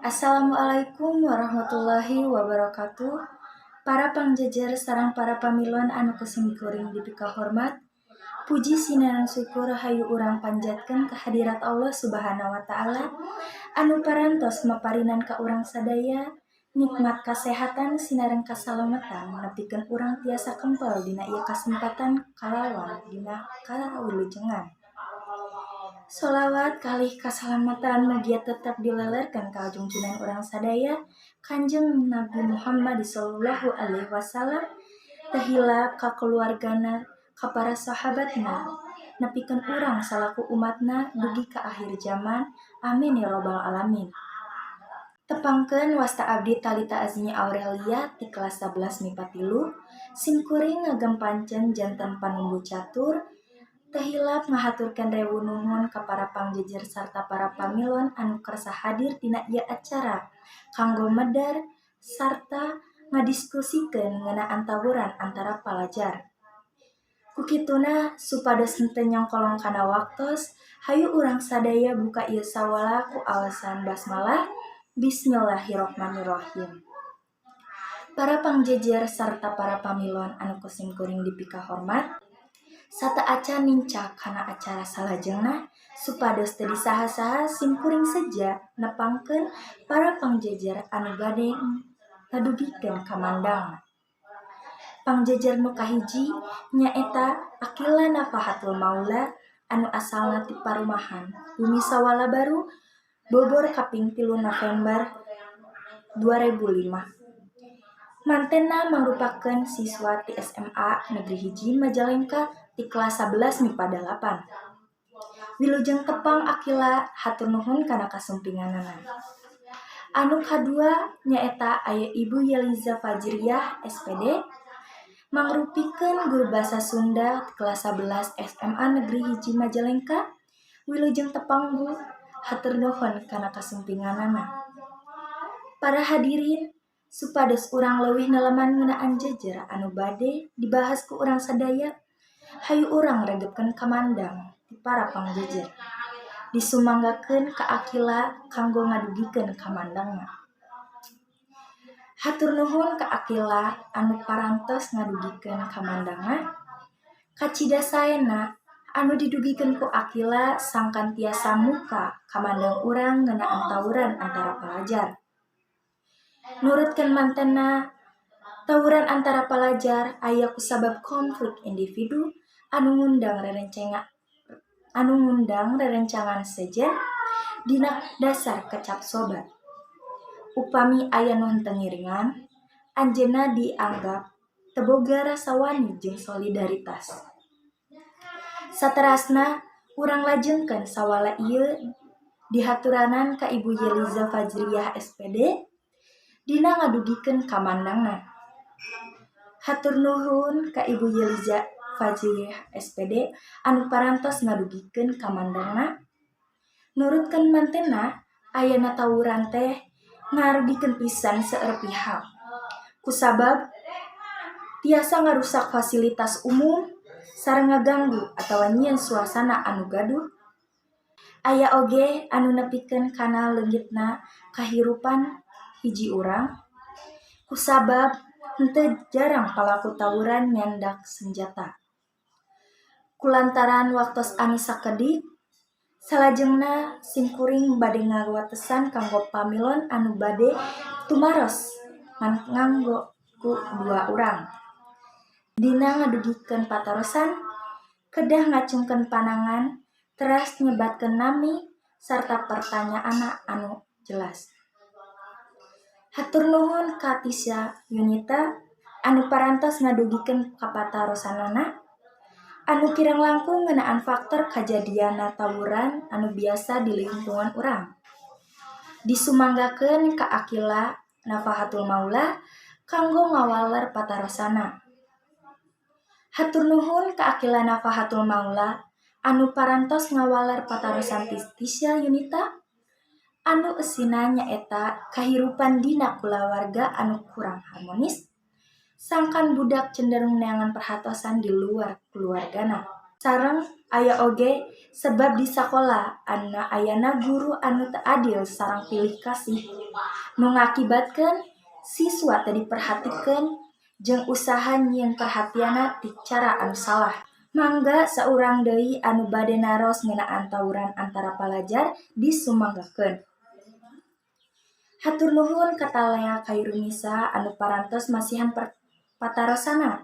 Assalamualaikum warahmatullahi wabarakatuh. Para pangjejer sareng para pamilon anu ku simkuring dipikahormat. Puji sinareng syukur hayu urang panjatkeun kehadirat Allah Subhanahu wa Ta'ala anu parantos maparinan ka urang sadaya nikmat kasehatan sinareng kasalamatan, nepikeun urang tiasa kempel dina ieu kasempatan kalawan dina kawilujengan. Sholawat kalih kasalamatan mugia tetep dilelerkeun ka junjungan urang sadaya, Kanjeng Nabi Muhammad sallallahu alaihi wasallam, teu hilap ka keluargana, ka para sahabatna, nepikeun urang salaku umatna dugi ka akhir zaman. Amin ya robbal alamin. Tepangkeun, wasta abdi Talita Azmi Aurelia ti kelas 11 MIPA 3. Simkuring ngagem pancen janten panumbu catur. Teu hilap ngahaturkeun rewu nuhun ka para pangjejer sarta para pamilon anu kersa hadir dina ieu acara kanggo medar sarta ngadiskusikeun ngeunaan tawuran antara palajar. Ku kituna, supados henteu nyongkolong kana waktos, hayu urang sadaya buka ieu sawala ku aosan basmalah. Bismillahirrahmanirrahim. Para pangjejer sarta para pamilon anu ku simkuring dipikahormat, sateuacan nincak kana acara salajengna, supados teu disaha-saha, simkuring seja nepangkeun para pangjejer anu bade ngadugikeun kamandangna. Pangjejer nu kahiji nyaeta Akila Nafahatul Maula anu asalna ti Parumahan Bumi Sawala Baru, Bogor, kaping 3 November 2005. Mantenna mangrupakeun siswa ti SMA Negeri 1 Majalengka ti kelas 11 MIPA 8. Wilujeng tepang, Akila, hatur nuhun kana kasumpinganana. Anu kadua nyaeta aya Ibu Yeliza Fajriyah SPD, mangrupikeun guru basa Sunda kelas 11 SMA Negeri 1 Majalengka. Wilujeng tepang, Bu, hatur nuhun kana kasumpinganana. Para hadirin, supados urang leuwih neleman ngeunaan jejer anu bade dibahas ku urang sadaya, hayu urang regepkeun kamandang ti para pangjejer. Disumanggakeun ka Akila kanggo ngadugikeun kamandangna. Hatur nuhun ka Akila anu parantos ngadugikeun kamandangna. Kacida saena anu didugikeun ku Akila sangkan tiasa muka kamandang urang ngeunaan tawuran antara palajar. Nurutkeun mantenna, tawuran antara palajar aya kusabab konflik individu anu ngundang rerencangan sejen dina dasar kecap sobat. Upami aya nu henteu ngiringan, anjeunna dianggap teu boga rasa wani jeung solidaritas. Saterasna, urang lajengkeun sawala ieu dihaturanan ka Ibu Yeliza Fajriyah SPD dina ngadugikeun kamandangna. Hatur nuhun ka Ibu Yeliza Fajriyah SPD anu parantos ngadugikeun kamandangna. Nurutkeun mantenna, ayana tawuran teh ngarugikeun pisan seueur pihak, kusabab tiasa ngarusak fasilitas umum sareng ngaganggu atawa nyieun suasana anu gaduh. Aya oge anu nepikeun kana leungitna kahirupan hiji urang, kusabab henteu jarang palaku tawuran nyandak senjata. Kulantaran waktos anu sakedik, salajengna simkuring bade ngawatesan kanggo pamilon anu bade tumaros ngan nganggo ku dua urang. Dina ngadugikeun patarosan, kedah ngacungkeun panangan, teras nyebatkeun nami sarta pertanyaanna anu jelas. Hatur nuhun ka Tisya Yunita anu parantos ngadugikeun kapatarosanana anu kirang langkung ngeunaan faktor kajadianna tawuran anu biasa di lingkungan urang. Disumanggakeun ka Akila Nafahatul Maula kanggo ngawaler patarosanna. Hatur nuhun ka Akila Nafahatul Maula anu parantos ngawaler patarosan ti Tisya Yunita anu eusina nyaeta kahirupan dina kulawarga anu kurang harmonis sangkan budak cenderung neangan perhatosan di luar keluargana. Sareng aya oge sebab di sakola ana ayana guru anu teu adil sareng pilih kasih nu ngakibatkeun siswa teu diperhatikeun jeung usaha nyieun perhatianna ti cara anu salah. Mangga saurang deui anu bade naros ngeunaan tawuran antara palajar disumanggakeun. Hatur nuhun ka Talea Khairunisa anu parantos masihan patarosanna.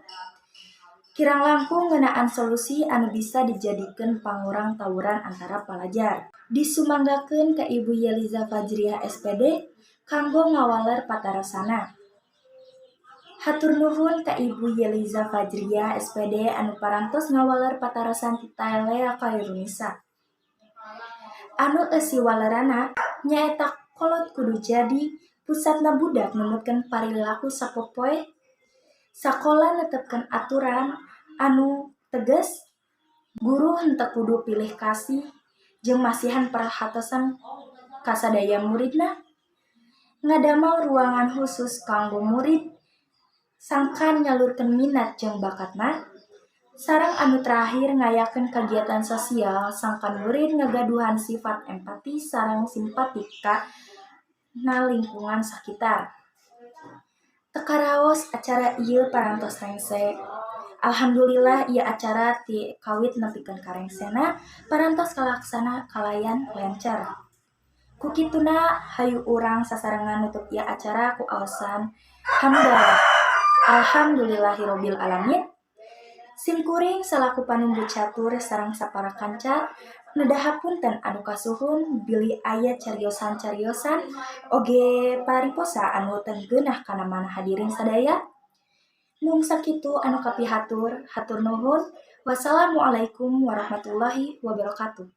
Kirang langkung ngeunaan solusi anu bisa dijadikeun pangurang tawuran antara palajar. Disumanggakeun ka Ibu Yeliza Fajriah S.Pd kanggo ngawaler patarosanna. Hatur nuhun ka Ibu Yeliza Fajriah S.Pd anu parantos ngawaler patarosan ti Talea Khairunisa. Anu eusi waleranna nyaeta kolot kudu jadi pusatna budak numutkeun parilaku sapopoe, sakola netepkeun aturan anu tegas, guru henteu kudu pilih kasih jeung masihan perhatosan ka sadaya muridna, ngadamel ruangan khusus kanggo murid sangkan nyalurkeun minat jeung bakatna, sareng anu terakhir ngayakeun kagiatan sosial sangkan murid ngagaduhan sifat empati sareng simpati kana lingkungan sakitar. Teu karaos acara ieu parantos rengse. Alhamdulillah ieu acara ti kawit nepikeun ka rengsena parantos kalaksana kalayan lancar. Ku kituna hayu urang sasarengan nutup ieu acara ku aosan hamdalah. Alhamdulillahirabbil alamin. Sim kuring salaku panumbu catur sareng sapara kanca nedah hapunten anu kasuhun bilih aya cariosan-cariosan oge pariposa anu teu ngeunah kana manah hadirin sadaya. Mung sakitu anu kapihatur, hatur nuhun. Wassalamualaikum warahmatullahi wabarakatuh.